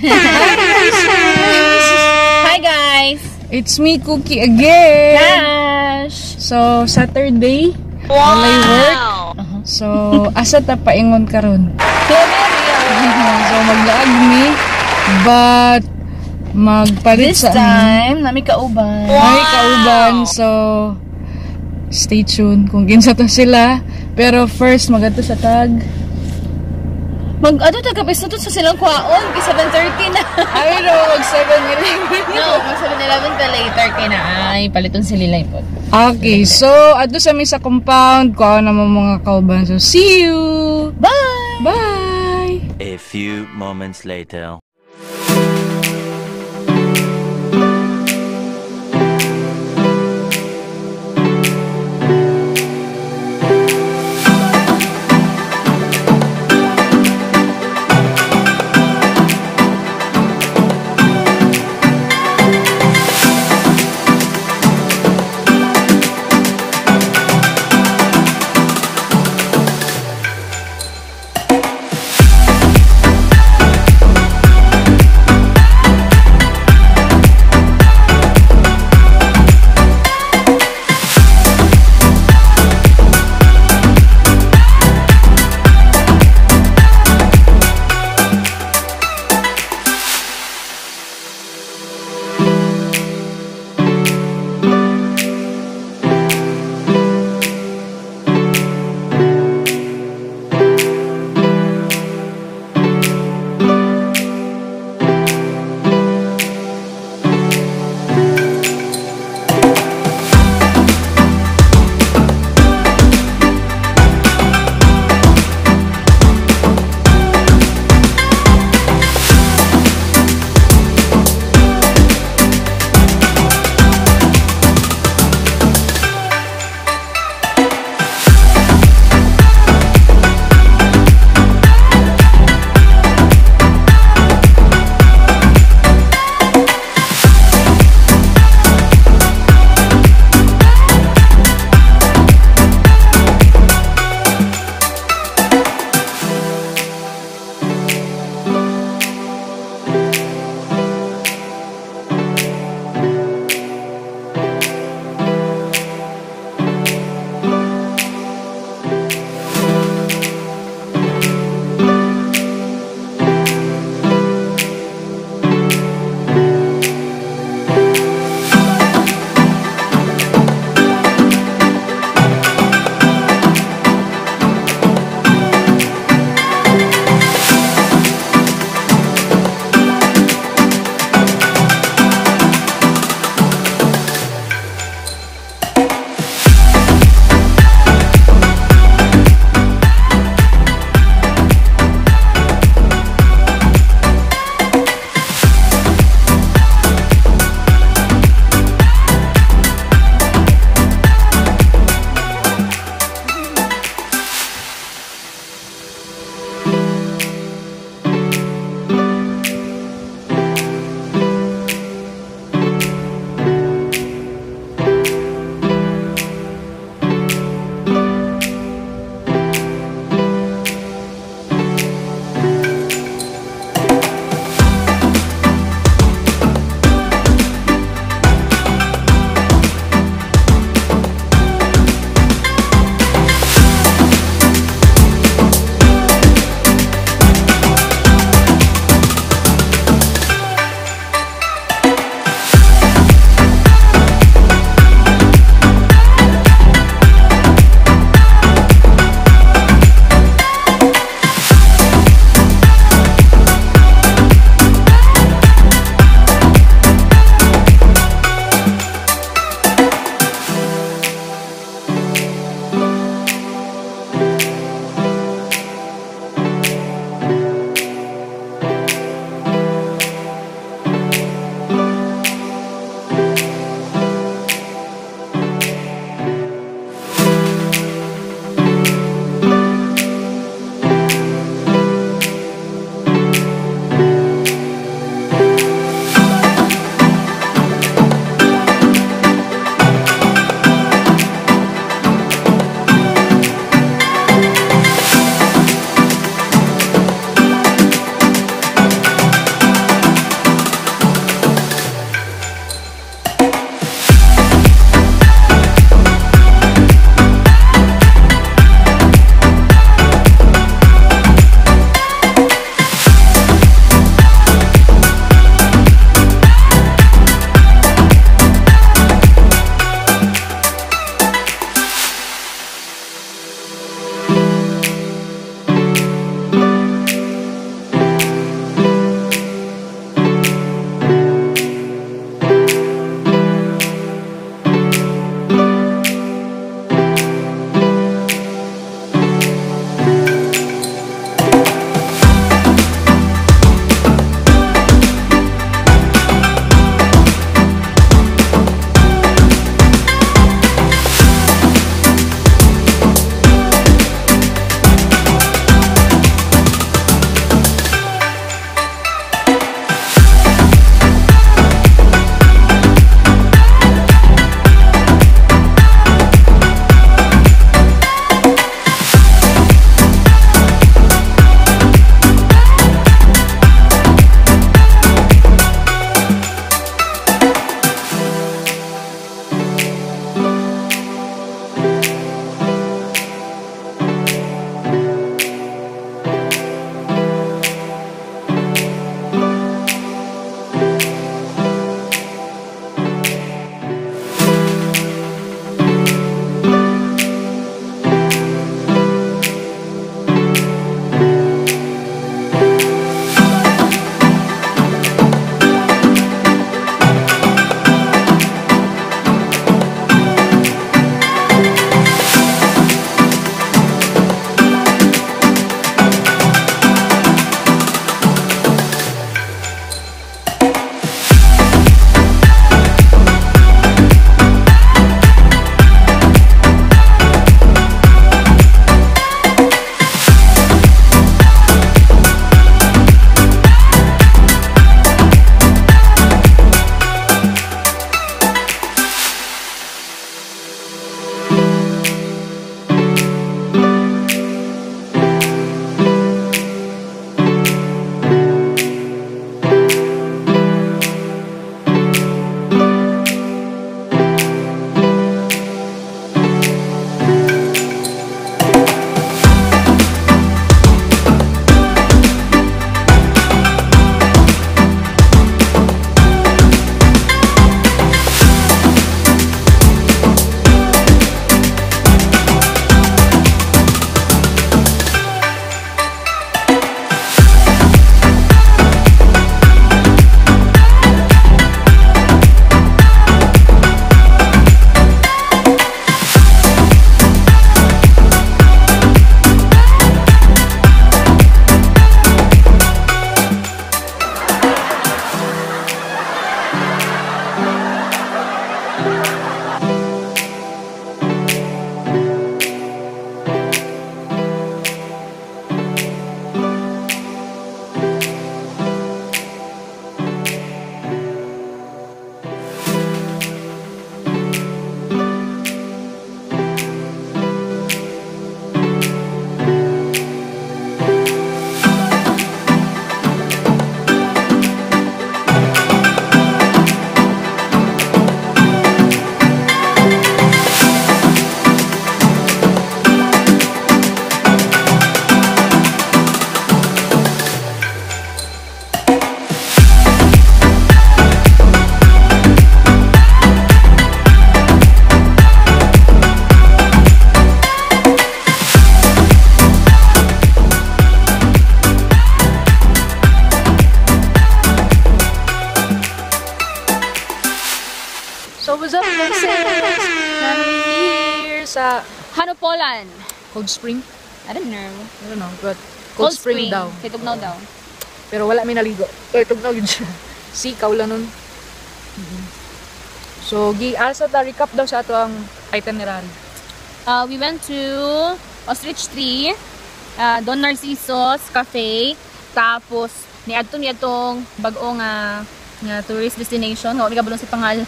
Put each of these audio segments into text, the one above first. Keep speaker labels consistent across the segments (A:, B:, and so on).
A: Hi guys!
B: It's me, Cookie, again!
A: Cash!
B: So, Saturday, walay work. So, asa ta paingon karon? So, maglaag mi, but magpalit
A: This
B: sa
A: time, nami kauban.
B: Ay, kauban. So, stay tuned kung kinsa to sila. Pero first, magadto sa tag.
A: Mag ano ta kapis to sa silang kwaon kay 7:30 na.
B: Ay, no, mag 7-Eleven.
A: No, mag 7-Eleven pa later kay na ay paliton si Lilay po.
B: Okay, so, adto sa mi sa compound, kuha naman mga kauban. So, see you!
A: Bye!
B: Bye!
C: A few moments later.
B: So what's up, guys? Naa mi here sa
A: Hanopolan.
B: Cold Spring.
A: I don't know.
B: I don't know, but Cold Spring daw.
A: Kay tugnaw daw.
B: Pero wala mi naligo. Pero tugnaw yun siya. Sikaw lang nun. So, gi-asa ta recap daw sa ato ang itinerary.
A: We went to Ostrich Tree, Don Narciso's Cafe, tapos niadto niya tong bag-o nga nga tourist destination, wa mi kabalo sa pangalan.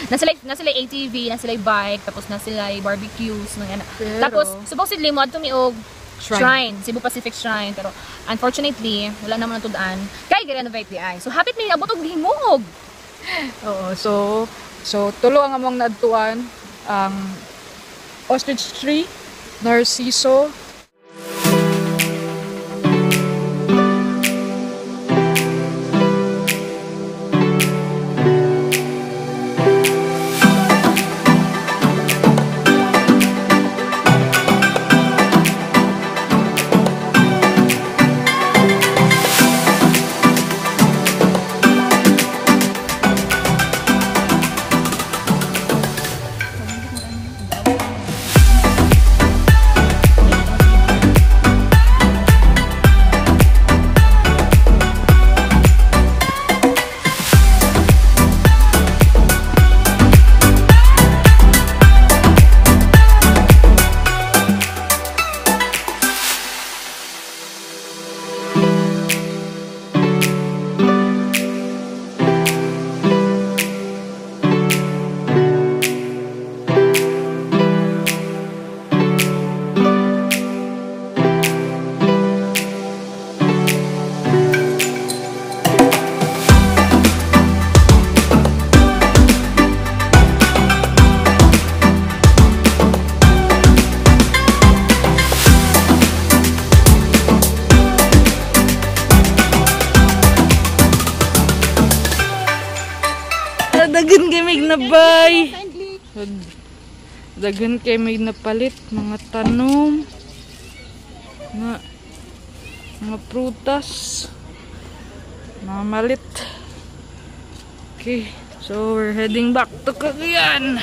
A: Naa sila ATV, naa sila bike, tapos naa sila barbecues, mga ana.
B: Pero-
A: Tapos supposedly moadto mi og
B: Shrine.
A: shrine, Cebu Pacific Shrine, pero unfortunately wala naman natud-an kay gi-renovate di ay. So hapit mi abot og himuog.
B: Oo, so tulo ang among naadtuan, ang Ostrich Tree, Narciso, Daghan kay mig na bay. Daghan kay mig napalit mga tanom na mga prutas, mga malit. Okay, so we're heading back to Cagayan.